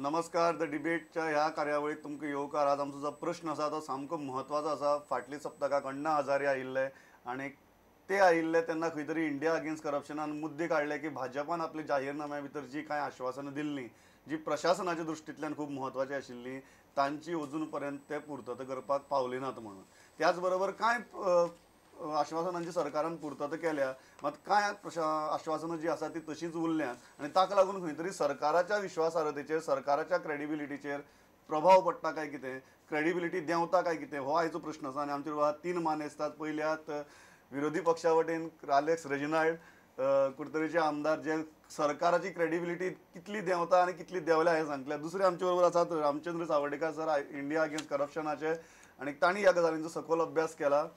नमस्कार, the डिबेटच्या ह्या कार्यावळीत तुमकां येवकार. आज आमचो जो प्रश्न आसा तो सामको म्हत्वाचो आसा. फाटल्या सप्तकाक अण्णा हजारे आयिल्ले आनी ते आयिल्ले तेन्ना खंय तरी इंडिया अगेन्स्ट करप्शनान मुद्दे काडले की भाजपान आपले जाहीरनाम्या भितर जी कांय आश्वासनां दिल्लीं, जी प्रशासनाच्या दृश्टींतल्यान खूब म्हत्वाची आशिल्लीं, तांची अजून पर्यंत ते पुर्तता करपाक पावली नात म्हणून. त्याच बरोबर कांय आश्वासनांची सरकारान पुर्तता केल्या, मात कांय आश्वासनां जी आसा ती तशींच उरल्यात आनी ताका लागून खंय तरी सरकाराच्या विश्वासार्हतेचेर, सरकाराच्या क्रेडिबिलिटीचेर प्रभाव पडटा काय कितें, क्रेडिबिलिटी देंवता काय कितें, हो आयचो प्रश्न आसा. आनी आमचे बरोबर तीन मानेस्तात. पयल्यात विरोधी पक्षा वटेन आलेक्स रेजिनाल्ड, कुडतरीचे आमदार, जे सरकाराची क्रेडिबिलिटी कितली देंवता आनी कितली देंवल्या हें सांगले. दुसरे आमचे बरोबर आसात Ramchandra Sawardekar sir, India against करप्शनाचे, आनी तांणी ह्या गजालींचो सखोल अभ्यास केला.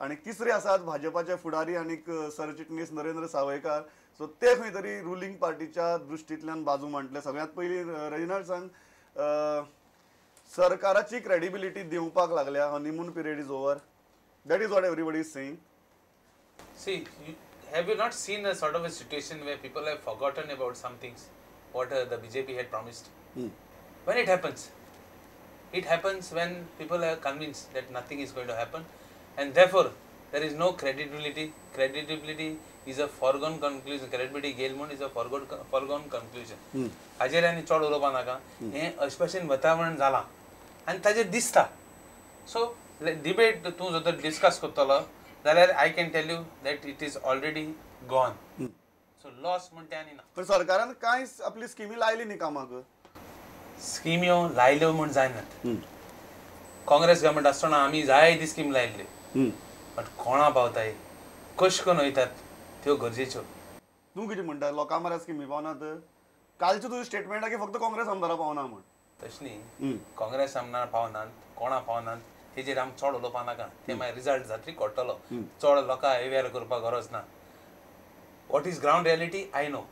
आनी तिसरे आसात भाजपाचे फुडारी आनी सरचिटणीस नरेंद्र सावयकार. सो ते खंय तरी रुलींग पार्टीच्या दृश्टींतल्यान बाजू मांडले. सगळ्यांत पयलीं रेजिनाल्ड सांग, सरकाराची क्रेडिबिलिटी देंवपाक लागल्या, honeymoon period is over, that is what everybody is saying. See, have you not seen a sort of a situation where people have forgotten about some things, what the BJP had promised? When it happens? It happens when people are convinced that nothing is going to happen, and therefore there is no credibility. Credibility is a foregone conclusion. Credibility गेल म्हूण is a foregone conclusion. हाजेर आनी चड उलोवपा नाका. हें अशें भशेन वातावरण जालां आनी ताजेर दिसता. सो डिबेट तूं जर डिस्कस करतलो जाल्यार I can tell you that it is already gone. So loss म्हणटे आनी ना. पण सरकारान कांय आपली स्किमी लायली न्ही कामाक. स्किम्यो लायल्यो म्हूण जायनात. काँग्रेस गव्हर्मेंट आसतना आमी जाय ती स्कीम लायल्ली, बट कोणा पावताय, कशें करून वयतात त्यो गरजेच्यो. तूं कितें म्हणटा, लोकां मऱ्या स्किमी पावनात? कालचें तुजें स्टेटमेंट की फक्त काँग्रेस आमदारां पावना म्हूण. तशें न्ही, काँग्रेस आमदार पावनात, कोणा पावनात तेजेर आमी चड उलोवपा नाका. ते मागीर रिजल्ट जातली कळटलो. चड लोकांक अवेर करपाक गरज ना. What is ground reality I know.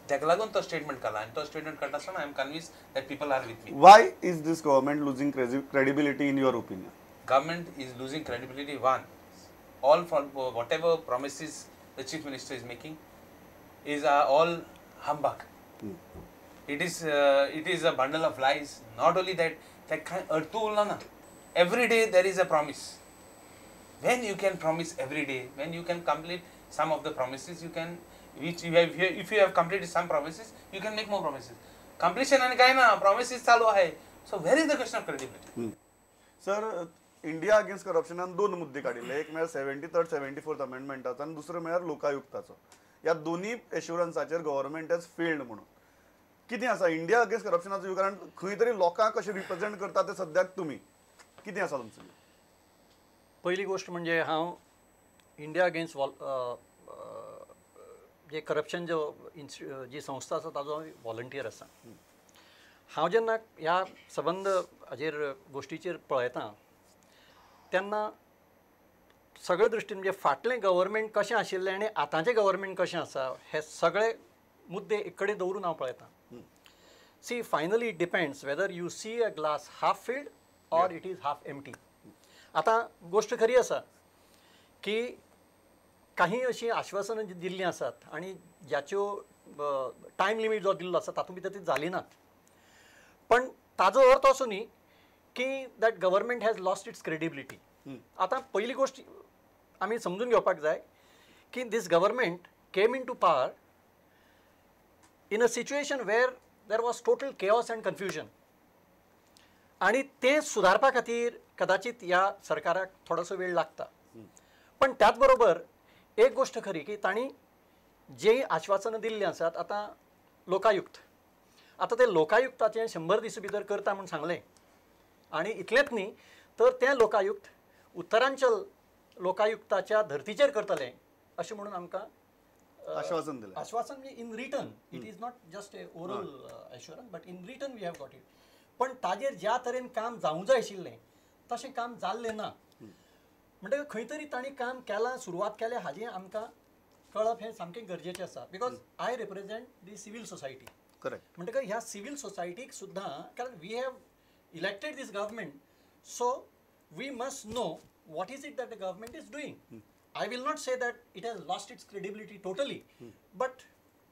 ताका लागून तो स्टेटमेंट काडला आनी तो स्टेटमेंट काडटा आसतना I am convinced that people are with me. Why is this government losing credibility in your opinion? Government is losing credibility. One, all for whatever promises the chief minister is making is all humbug. It is a bundle of lies. Not only that, that kind अर्थ उरला ना. Every day there is a promise. When you can promise every day, when you can complete some of the promises, you can, which you have, if you have completed some promises, you can make more promises. Completion आणि काय ना, promises चालू आहे. So where is the question of credibility? Sir, India against करप्शनान दोन मुद्दे काडिल्ले. एक म्हळ्यार 73rd 74th अमेंडमेंटाचो आनी दुसरो म्हळ्यार लोकायुक्ताचो. ह्या दोन्ही एश्युरन्साचेर गव्हर्मेंट हॅज फेल्ड म्हणून कितें आसा इंडिया अगेन्स्ट करप्शनाचो? कारण खंय तरी लोकांक कशें रिप्रेझेंट करता ते सद्याक तुमी, कितें आसा तुमचें? पहिली गोष्ट म्हणजे हांव इंडिया अगेन्स्ट जे करप्शन जो जी संस्था आसा ताजो हांव वॉलंटियर आसा. हांव जेन्ना ह्या संबंद हाजेर गोश्टीचेर पळयता तेन्ना सगळे दृश्टीन म्हणजे फाटलें गव्हर्मेंट कशें आशिल्लें आनी आतांचें गव्हर्मेंट कशें आसा हे सगळे मुद्दे एक कडेन दवरून हांव पळयता. See, finally it depends whether you see a glass half filled or it is half empty. आतां गोश्ट खरी आसा की काही अशीं आश्वासनां जी दिल्लीं आसात आनी ज्याच्यो टायम लिमीट जो दिल्लो आसा तातूंत भितर ती जाली नात. पण ताजो अर्थ असो न्ही की that government has lost its credibility. आतां पयली गोश्ट आमी समजून घेवपाक जाय की this government came into power in a situation where there was total chaos and confusion. आनी तें सुदारपा खातीर कदाचित ह्या सरकाराक थोडोसो वेळ लागता. पण त्याच बरोबर एक गोश्ट खरी की तांणी जें आश्वासनां दिल्लीं आसात, आतां लोकायुक्त, आतां ते लोकायुक्ताचें 100 दीस भितर करता म्हूण सांगलें आनी इतलेंच न्ही तर तें लोकायुक्त उत्तरांचल लोकायुक्ताच्या धर्तीचेर करतलें अशें म्हणून आमकां आश्वासन दिलें. आश्वासन म्हणजे in written, it is not just a oral assurance but in written we have got it. पण ताजेर ज्या तरेन काम जावंक जाय आशिल्लें तशें काम जाल्लें ना. म्हणटकीर खंय तरी तांणी काम केलां, सुरवात केल्या हाजें आमकां कळप हें सामकें गरजेचें आसा. Because I represent the civil society. Correct. म्हणटकीर ह्या सिवील सोसायटीक सुद्दां, कारण we have elected this government, so we must know what is it that the government is doing. I will not say that it has lost its credibility totally, but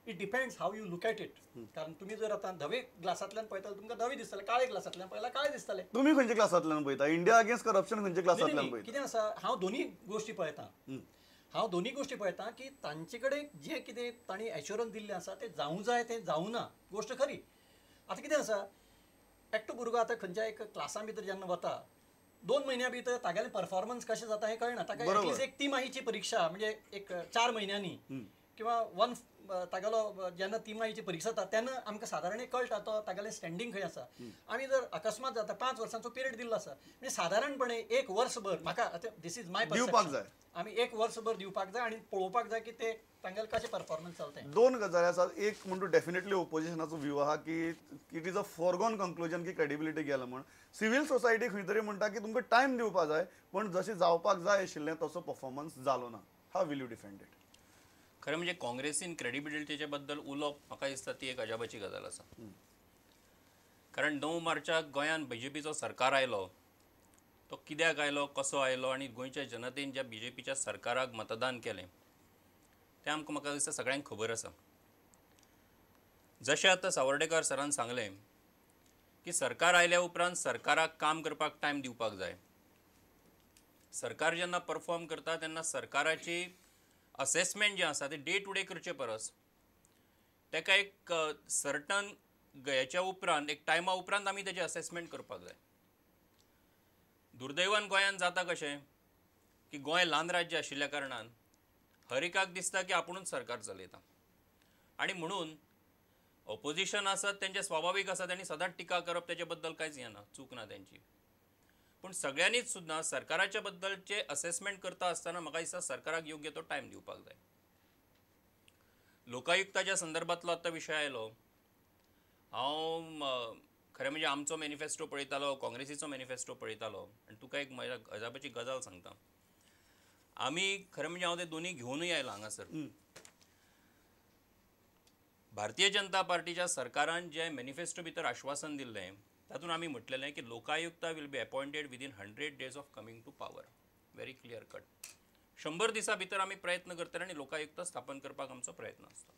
It depends how you look at it. कारण तुम्ही जर आता धवे ग्लासांतल्यान पळयता तुमकां धवे दिसतले, काळे ग्लासांतल्यान पळयल्यार काळे दिसतले. तुम्ही खंयच्या ग्लासांतल्यान पळयता? इंडिया अगेन्स्ट करप्शन खंयच्या ग्लासांतल्यान पळयता? कितें आसा, हांव दोन्ही गोष्टी पळयता. हांव दोन्ही गोष्टी पळयता की तांचे कडेन जें कितें तांणी एश्योरन्स दिल्लें आसा तें जावूं जाय, तें जावूं ना, गोश्ट खरी. आतां कितें आसा, एकटो भुरगो आतां खंयच्या एक क्लासां भितर जेन्ना वता 2 म्हयन्या भितर तागेलें परफॉर्मन्स कशें जाता हें कळना. ताका एटलीस्ट एक तिमाहीची परिक्षा, म्हणजे एक 4 म्हयन्यांनी किंवा 1 तागेलो जेन्ना तिमाहीची परिक्षा जाता तेन्ना आमकां सादारण एक कळटा तो तागेलें स्टँडींग खंय आसा. आमी जर अकस्मात जाता 5 वर्सांचो पिरियड दिल्लो आसा, म्हणजे सादारणपणे 1 वर्सभर म्हाका आतां this is my perception, आमी 1 वर्सभर दिवपाक जाय आनी पळोवपाक जाय की ते तांगेलें कशें परफॉर्मन्स चलता. 2 गजाली आसात. एक म्हणटा डेफिनेटली ओपोजिशनाचो व्यू आहा की it is a foregone conclusion की क्रेडिबिलिटी गेला म्हण. सिव्हील सोसायटी खंय तरी म्हणटा की तुमकां टायम दिवपाक जाय, पण जशें जावपाक जाय आशिल्लें तसो परफॉर्मन्स जालो ना. How will you defend it? खरें म्हणजे काँग्रेसीन क्रेडिबिलिटीचे बद्दल उलोवप म्हाका दिसता ती एक अजाबाची गजाल आसा. कारण 9 मार्चाक गोंयांत बीजेपीचो सरकार आयलो, तो कित्याक आयलो, कसो आयलो आनी गोंयच्या जनतेन ज्या बीजेपीच्या सरकाराक मतदान केलें तें आमकां म्हाका दिसता सगळ्यांक खबर आसा. जशें आतां सावर्डेकर सरान सांगलें की सरकार आयल्या उपरांत सरकाराक काम करपाक टायम दिवपाक जाय. सरकार जेन्ना परफॉर्म करता तेन्ना सरकाराची असेसमेंट जें आसा तें डे टू डे करचे परस ताका एक सर्टन हेच्या उपरांत एक टायमा उपरांत आमी तेजें असेसमेंट करपाक जाय. दुर्दैवान गोंयांत जाता कशें की गोंय ल्हान राज्य आशिल्ल्या कारणान हर एकाक दिसता की आपुणूच सरकार चलयता आनी म्हणून ऑपोजिशन आसत तेंचें स्वाभावीक आसा, तांणी सदांच टिका करप तेजे बद्दल कांयच हें ना, चूक ना तेंची. पूण सगळ्यांनीच सुद्दां सरकाराच्या बद्दलचे असेसमेंट करता आसतना म्हाका दिसता सरकाराक योग्य तो टायम दिवपाक जाय. लोकायुक्ताच्या संदर्भांतलो आतां विशय आयलो, हांव खरें म्हणजे आमचो मॅनिफेस्टो पळयतालो, काँग्रेसीचो मॅनिफेस्टो पळयतालो आनी तुका एक म्हज्या अजापाची गजाल सांगता. आमी खरें म्हणजे हांव ते दोनूय घेवनूय आयला हांगासर. भारतीय जनता पार्टीच्या सरकारान जें मॅनिफेस्टो भितर आश्वासन दिल्लें तातूंत आमी म्हटलेलें की Lokayukta will be appointed within 100 days of coming to power. Very clear cut. 100 दिसां भितर आमी प्रयत्न करतले आनी लोकायुक्त स्थापन करपाक आमचो प्रयत्न आसता.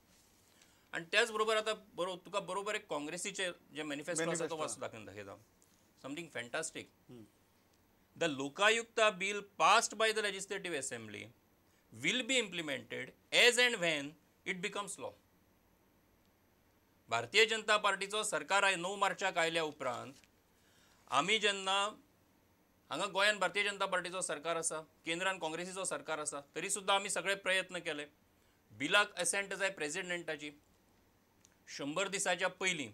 आनी त्याच बरोबर आतां तुका बरोबर एक काँग्रेसीचे जे मॅनिफेस्टो आसा तो वाचून दाखयता. Something fantastic. The Lokayukta bill passed by the legislative assembly will be implemented as and when it becomes law. Bharatiya Janata पार्टीचो सरकार 9 मार्चाक आयल्या उपरांत आमी जेन्ना हांगा गोंयांत भारतीय जनता पार्टीचो सरकार आसा, केंद्रान काँग्रेसीचो सरकार आसा, तरी सुद्दां आमी सगळे प्रयत्न केले. बिलाक एसेंट जाय प्रेजिडेंटाची. 100 दिसाच्या पयलीं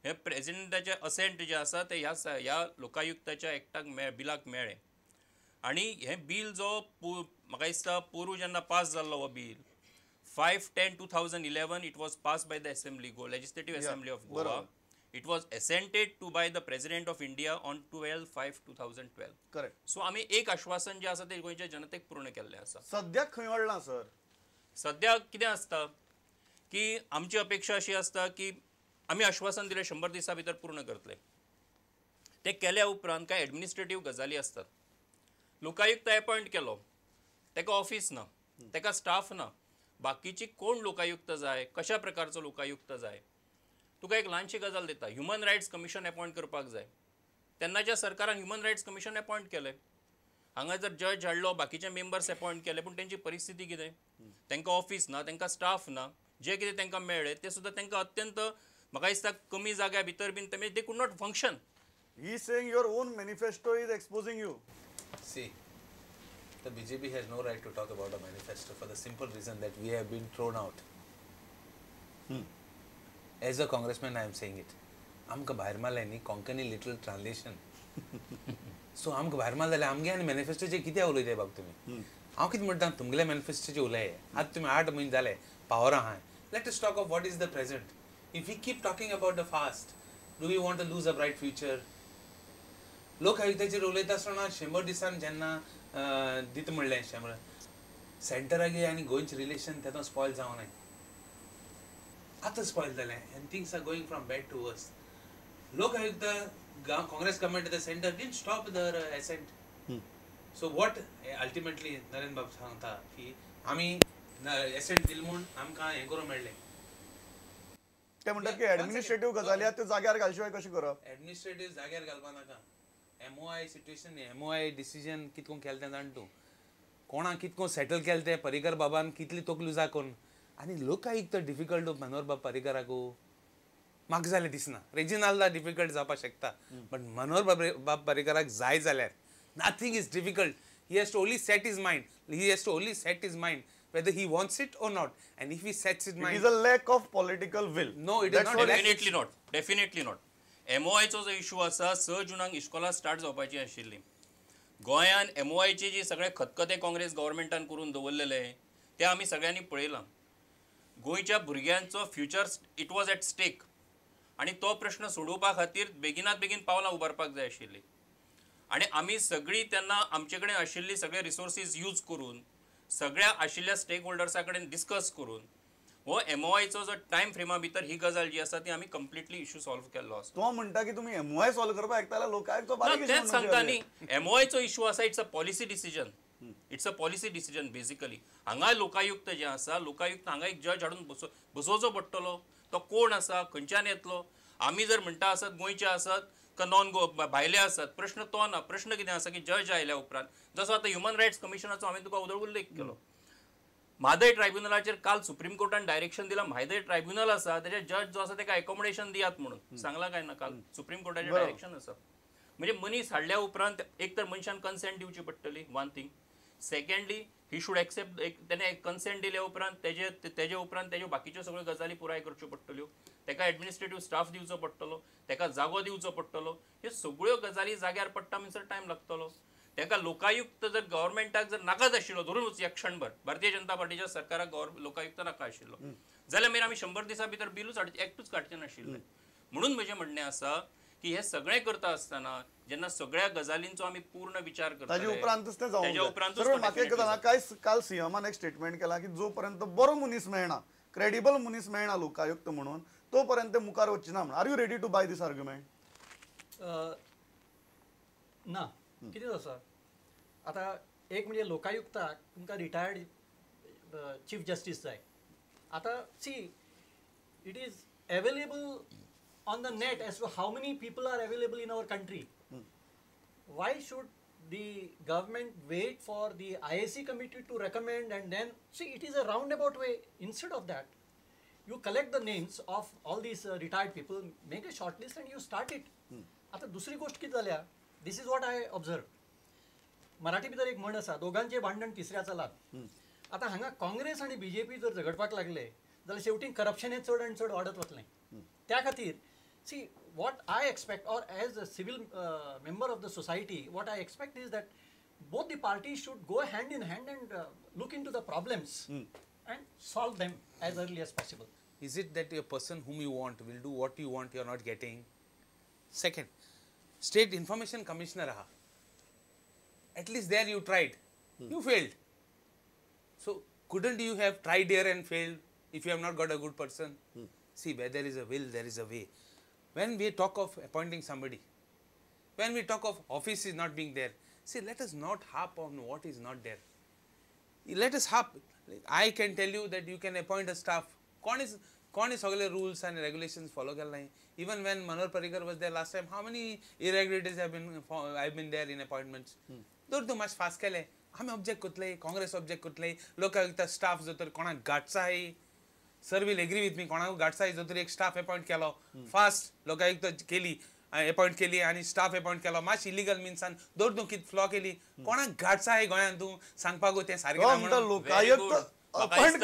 हे प्रेजिडेंटाचे असेंट जे आसा ते ह्या लोकायुक्ताच्या एक्टाक बिलाक मेळ्ळें. आनी हें बील जो म्हाका दिसता पोरूं जेन्ना पास जाल्लो हो bill 5/10/2011 it was passed by the assembly, Legislative Assembly of Goa. It was assented to by the President of India on 12/5/2012. Correct. So आमी एक आश्वासन जे आसा ते गोंयच्या जनतेक पूर्ण केल्लें आसा. सद्याक खंय अडलां सर? सद्याक कितें आसता की आमची अपेक्षा अशी आसता की आमी आश्वासन दिलें 100 दिसां भितर पूर्ण करतले. ते केल्या उपरांत कांय एडमिनिस्ट्रेटीव गजाली आसतात. लोकायुक्त अपॉयंट केलो, ताका ऑफीस ना, ताका स्टाफ ना, बाकीची कोण लोकायुक्त जाय, कशा प्रकारचो लोकायुक्त जाय. तुका एक ल्हानशी गजाल दिता, ह्युमन रायट्स कमिशन अपॉयंट करपाक जाय. तेन्नाच्या सरकारान ह्युमन रायट्स कमिशन अपॉयंट केलें. हांगा जर जज हाडलो, बाकीचे मेंबर्स अपॉयंट केले, पूण तेंची परिस्थिती कितें? तांकां ऑफीस ना, तांकां स्टाफ ना, जे कितें तांकां मेळ्ळें तें सुद्दां तांकां अत्यंत म्हाका दिसता कमी जाग्या भितर बीन ते they could not function. He saying your own manifesto is exposing you. See, the BJP has no right to talk about a manifesto for the simple reason that we have been thrown out. As a congressman, I am saying it. आमकां भायर मारलें न्ही, Konkani literal translation. So आमकां भायर मारलें जाल्यार आमगे आनी मॅनिफेस्टोचेर कितें उलयताय बाब तुमी? हांव कितें म्हणटा, तुमगेले मॅनिफेस्टोचेर उलय. आतां तुमी 8 म्हयने जाले पावरा आहाय. Let us talk of what is the present. If we keep talking about the past, do we want to lose a bright future? लोक आयुक्ताचेर उलयता आसतना 100 दिसान जेन्ना दिता म्हणलें 100 सेंटरागे आनी गोंयचें रिलेशन तेतून स्पॉयल जावं आतां स्पॉयल जालें and things are going from bad to worse. Lokayukta Congress government at the centre didn't stop the assent. So what ultimately Narendra बाब सांगता की आमी एसेंट दिल म्हूण आमकां हें करूंक मेळ्ळें. ते म्हणटात की एडमिनिस्ट्रेटीव गजाली आहा त्यो जाग्यार घाल शिवाय कशें करप? एडमिनिस्ट्रेटीव जाग्यार घालपा नाका. एमओआय सिट्युएशन, एमओआय डिसिजन कितको केलें तें जाण तूं, कोणाक कितको सेटल केलें तें पर्रीकर बाबान कितली तकली जा करून. आनी लोकायुक्त डिफिकल्ट मनोहर बाब पर्रीकराकू म्हाका जाल्यार दिसना. रेजिनाल्दा डिफिकल्ट जावपाक शकता, बट मनोहर बाब पर्रीकराक जाय जाल्यार nothing is difficult. He has to only set his mind. He has to only set his mind whether he wants it or not. And if he sets his mind, it is a lack of political will. No, it is not. Definitely not. Definitely not. MOI चो जो issue आसा 6 जूनाक इस्कोलां start जावपाची आशिल्ली. गोंयान MOI ची जी सगळे खतखते काँग्रेस गव्हर्मेंटान करून दवरलेले ते आमी सगळ्यांनी पळयलां. गोंयच्या भुरग्यांचो future it was at stake आनी तो प्रश्न सोडोवपा खातीर बेगिनात बेगीन पावलां उबारपाक जाय आशिल्ली. आनी आमी सगळीं तेन्ना आमचे कडेन आशिल्ली सगळे रिसोर्सीस यूज करून सगळ्या आशिल्ल्या स्टेक होल्डर्सा कडेन डिस्कस करून हो एमओआयचो जो टायम फ्रेमा भितर ही गजाल जी आसा ती आमी कंप्लिटली इशू सॉल्व केल्लो आसा. तो म्हणटा की तुमी एमओआय सॉल्व करपाक शकता, लोकायुक्त बारीक तेंच सांगता न्ही. एमओआयचो इशू आसा, it's a policy decision. It's a policy decision basically. हांगा लोकायुक्त जे आसा, लोकायुक्त हांगा एक जज हाडून बसोवचो पडटलो. तो कोण आसा, खंयच्यान येतलो? आमी जर म्हणटा आसत गोंयचे आसत का नॉन गो भायले आसत, प्रश्न तो ना. प्रश्न कितें आसा की जज आयल्या उपरांत जसो आतां ह्युमन रायट्स कमिशनाचो हांवें तुका उल्लेख केलो, म्हादय ट्रायब्युनलाचेर काल सुप्रीम कोर्टान डायरेक्शन दिलां. म्हादय ट्रायब्युनल आसा तेजे जज जो आसा तेका एकोमोडेशन दियात म्हणून सांगलां काय ना? काल सुप्रीम कोर्टाचें डायरेक्शन आसा. म्हणजे मनीस हाडल्या उपरांत एक तर मनशान कन्सेंट दिवची पडटली, one thing. Secondly he should accept. तेणे कन्सेंट दिल्या उपरांत तेजे उपरांत तेज्यो बाकीच्यो सगळ्यो गजाली पुराय करच्यो पडटल्यो. तेका एडमिनिस्ट्रेटीव स्टाफ दिवचो पडटलो, तेका जागो दिवचो पडटलो. ह्यो सगळ्यो गजाली जाग्यार पडटा म्हणसर टायम लागतलो. तेका लोकायुक्त जर गव्हर्मेंटाक जर नाकाच आशिल्लो, धरून वचया क्षणभर भारतीय जनता पार्टीच्या सरकाराक लोकायुक्त नाका आशिल्लो जाल्यार मागीर आमी 100 दिसां भितर बिलूच एक्टूच काडचें नाशिल्लें. म्हणून म्हजें म्हणणें आसा की हे सगळें करता आसतना जेन्ना सगळ्या गजालींचो आमी पूर्ण विचार करता ताजे उपरांतच तें जावंक जाय. म्हाका एक जाणा, काय काल सीएमान एक स्टेटमेंट केलां की जो पर्यंत बरो मनीस मेळना, क्रेडिबल मनीस मेळना लोकायुक्त म्हणून, तो पर्यंत मुखार वचचे ना म्हणून. Are you ready to buy this argument? ना. कितें आसा आतां, एक म्हणजे लोकायुक्ताक तुमकां रिटायर्ड चीफ जस्टीस जाय. आतां see it is available on the net as to how many people are available in our country. Why should the government wait for the IAC committee to recommend and then, see, it is a roundabout way. Instead of that, you collect the names of all these retired people, make a short list and you start it. आता दुसरी गोष्ट कितें जाल्या, this is what I observe. Marathi भितर एक म्हण आसा, दोगांचे भांडण तिसऱ्याचा लाभ. आतां हांगा काँग्रेस आनी बीजेपी जर झगडपाक लागले जाल्यार शेवटी करप्शन हें चड आनी चड वाडत वतलें. त्या खातीर see, what I expect, or as a civil member of the society, what I expect is that both the parties should go hand in hand and look into the problems and solve them as early as possible. Is it that a person whom you want will do what you want, you are not getting? Second, State Information Commissioner aha. At least there you tried. You failed. So, couldn't you have tried here and failed if you have not got a good person? See, where there is a will, there is a way. When we talk of appointing somebody, when we talk of office is not being there, see, let us not harp on what is not there. Let us harp. I can tell you that you can appoint a staff. Kon is सगळे rules and regulations follow केले नाही. Even when Manohar Parrikar was there last time, how many irregularities have been there in appointments? दर तूं मातशें fast केलें, आमी object करतले, Congress object करतले, लोकायुक्त स्टाफ जो तर कोणाक गांठचा आहे. Sir will agree with me, कोणाक गांठचा जो तर एक स्टाफ अपॉइंट केलो फास्ट, लोकायुक्त केली अपॉइंट केली आनी स्टाफ अपॉइंट केलो, मातशी इलिगल मिन्सान दर तूं कितें फ्लॉ केली, कोणाक गांठचा आहे गोंयांत तूं सांगपाक तें सारकें. लोकायुक्त अपॉइंट